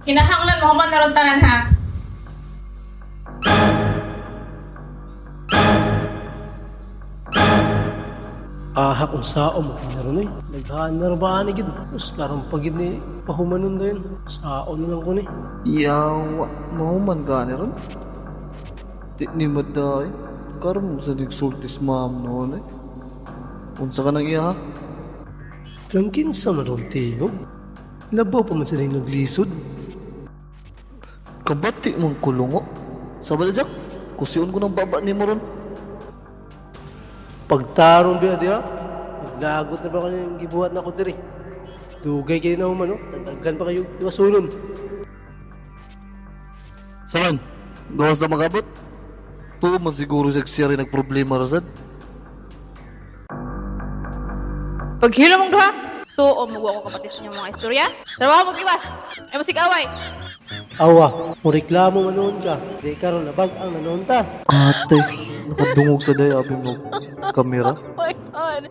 Kinahanglan mahuman na ron tanan ha. Ahak unsaon mo kinaron oy. Naghaan na ra ba ani gid? Us karon pa gid ni pahumanon dayon. Saon na lang ko ni. Yawa, mahuman ka ni ron. Di ni maday. Karon mo sa nagsultis ma'am noon eh. Unsa ka nang iya ha? Kang kinsa man ron tingog? Labaw pa man sa ning naglisod. Kabati mong kulungo. Sabala Jack, kusion ko ng baba ni mo ron. Pagtarong biya dira, naglagot na ba kanyang gibuhat na ko diri? Dugay kayo na human, no? Tagdagan pa kayo iwasunon. Saman, gawas na magabot. Tuo man siguro siya siya rin nagproblema rasad. Paghilo mong duha, tuo mo ko kapatid sa inyong mga istorya. Trabaho mo iwas. Ay musig away. Awa, mo reklamo man noon ka. Di karon nabag ang nanoon ta. Ate, nakadungog sa day abi mo kamera. Oh my God.